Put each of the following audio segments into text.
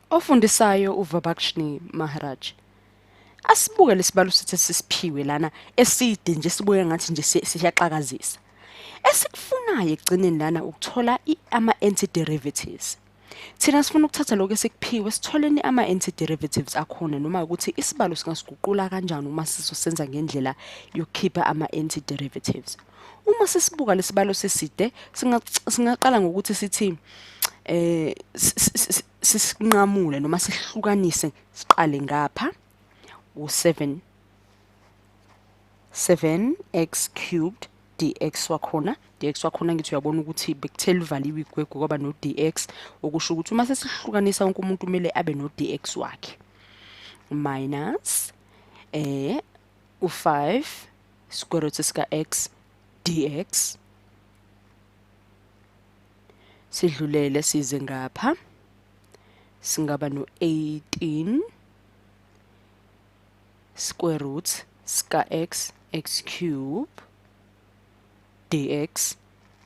Ofundisayo uVabakshni Maharaj. Asibuke lesibalo sethu esisiphiwe lana eside nje sibuye ngathi nje siyaxakazisa. Esikufunayo ekugcineni lana ukuthola ama-antiderivatives. Thina sifuna ukuthatha lokhu esikuphiwe sitholeni ama-antiderivatives akhona noma ukuthi isibalo singasiguqula kanjani uma sizosenza ngendlela yokukhipha ama-antiderivatives. Uma sisibuka lesibalo seside singaqala ngokuthi sithi eh sisinqamule noma sihlukanise siqale ngapha u-7 7x cubed dx wakhona dx wakhona ngithi uyabona ukuthi bekuthe livaliwe igwegwe kwaba no-dx okusho ukuthi uma sesihlukanisa wonke umuntu kumele abe no-dx wakhe minus eh u-5 square root sika-x dx sidlulele size ngapha singaba no-18 square root sika-x x cube dx.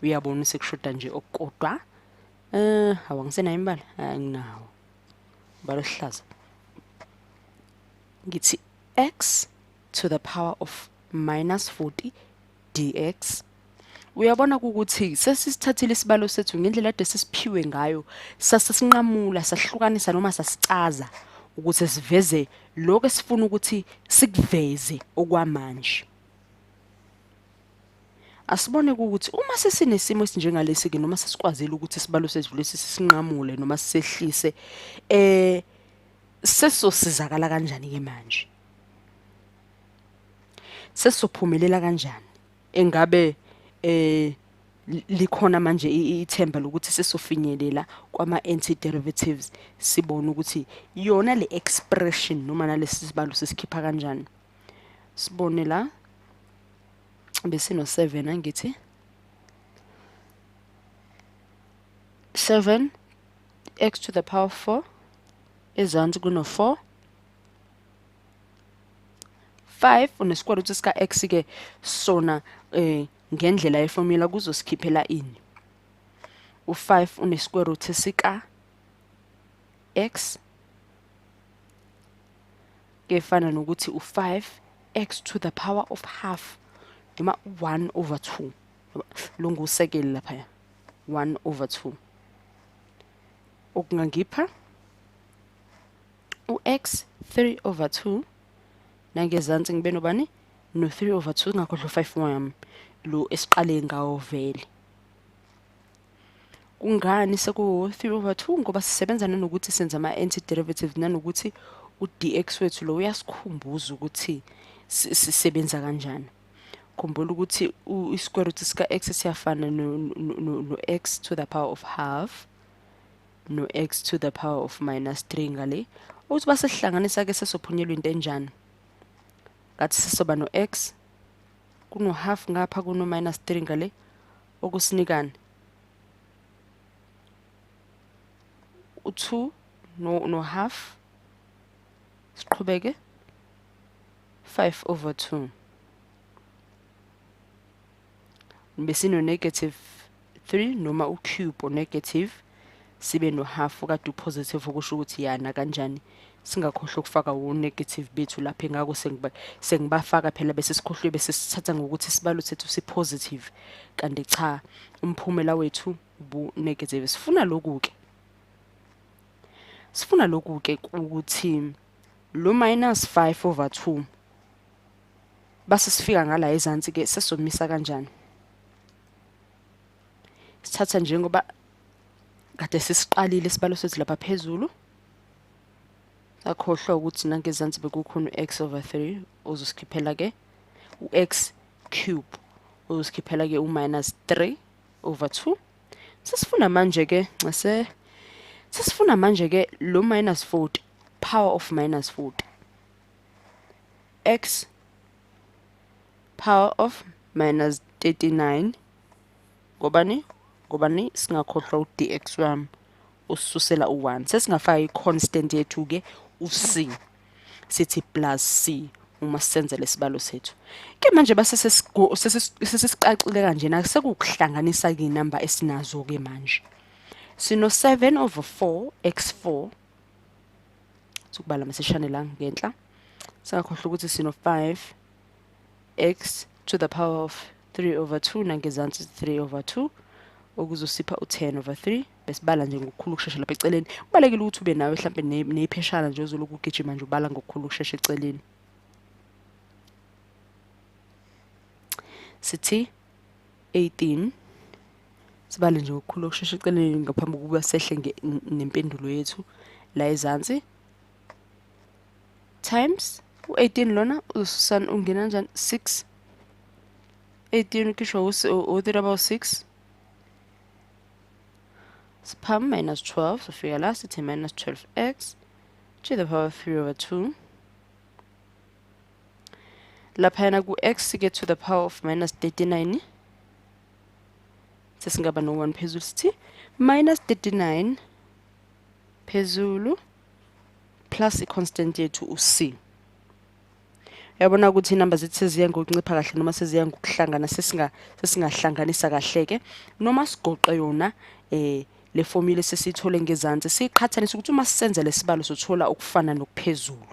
Uyabona sekushoda nje okukodwa. Eh awangisenayo imibala, anginawo umbala oluhlaza. Ngithi x to the power of minus 40 dx. Uyabona ukuthi sesisithathile isibalo sethu ngendlela ade sesiphiwe ngayo, sasesinqamula, sahlukanisa noma sasicaza ukuthi siveze lokho esifuna ukuthi sikuveze okwamanje. Asibone ukuthi uma sesinesimo esinjengalesi ke noma sesikwazile ukuthi isibalo sethu lesi sisinqamule noma sisehlise eh sesizosizakala kanjani ke manje? Sesizophumelela kanjani? Engabe eh likhona manje ithemba lokuthi sesizofinyelela kwama-anti-derivatives sibone ukuthi yona le expression noma nalesi sibalo sisikhipha kanjani. Sibone la besino-7 angithi 7 x to the power 4 ezansi kuno-4 5 unesquare root sika x ke sona eh ngendlela yeformula kuzosikhiphela ini u5 unesquare root sika x kefana nokuthi u5 x to the power of half noma 1 over 2 lo ngusekeli lapha 1 over 2 okungangipha u-x 3 over 2 nangezansi ngibe nobani no-3 over 2 ngakhohlwa u-5 wami lo esiqale ngawo vele. Kungani sekuwu-3 over 2? Ngoba sisebenza nanokuthi senza ama-anti-derivatives nanokuthi u-dx wethu lo uyasikhumbuza ukuthi sisebenza kanjani. Khumbula ukuthi i-square root sika-x siyafana no-x to the power of half no-x to the power of minus 3 ngale. Ukuthi basihlanganisa-ke sesophunyelwa into enjani? Ngathi sisoba no-x kuno-half ngapha kuno-minus 3 ngale okusinikani u-2 no, no half siqhubeke 5 over 2 besino negative 3 noma u-cube o-negative sibe no-half okade u-positive okusho ukuthi yana kanjani singakhohlwa ukufaka wo-negative bethu lapha engako sengibafaka phela bese sikhohlwe bese sithatha ngokuthi isibalo sethu si-positive kanti cha umphumela wethu ubu-negative. Sifuna lokhu-ke, sifuna lokhu-ke ukuthi lo minus 5 over 2 base sifika ngala ezansi-ke sesomisa kanjani. Sithatha njengoba kade sesiqalile isibalo sethu lapha phezulu, sakhohlwa ukuthi nangezansi bekukhona u-x over 3 ozosikhiphela ke u-x cube ozosikhiphela ke u-minus 3 over 2. Sesifuna manje ke ncese sesifuna manje ke lo minus 40 power of minus 40 x power of minus 39 ngobani ngobani singakhohlwa u-dx wami usisusela u-1. Sesingafaka i-constant yethu-ke u-c, sithi plus c uma sisenza lesibalo sethu. Ke manje base sesisiqaxile kanjena sekukuhlanganisa-ke inamba esinazo-ke manje. Sino 7 over 4 x4 Sukubala masishane la ngenhla. Singakhohlwa ukuthi sino 5 x to the power of 3 over 2 nangezansi 3 over 2 okuzosipha u-10 over 3. Besibala nje ngokukhulu ukushesha lapha eceleni. Kubalulekile ukuthi ube nawe mhlampe nepheshana nje ozolokhu ugijima nje ubala ngokukhulu ukushesha eceleni. Sithi 18, sibale nje ngokukhulu ukushesha eceleni ngaphambi kokuba sehle nempendulo yethu la ezansi, times u-18 lona uzosusana ungena kanjani? 6 18 ukhishwa u-3 about 6, sipham minus 12. Sofika la sithi minus 12x to the power of 3 over 2. Laphayana ku-x get to the power of minus 39, sesingaba no-1 phezulu, sithi minus 39 phezulu plus i-constant yethu u-c. Uyabona ukuthi inamba zethu seziya ngokuncipha kahle noma seziya ngokuhlangana, sesingahlanganisa kahle-ke noma sigoqe yona le formula esesiyithole ngezansi, siyiqhathanise ukuthi uma sisenza lesibalo sothola okufana nokuphezulu.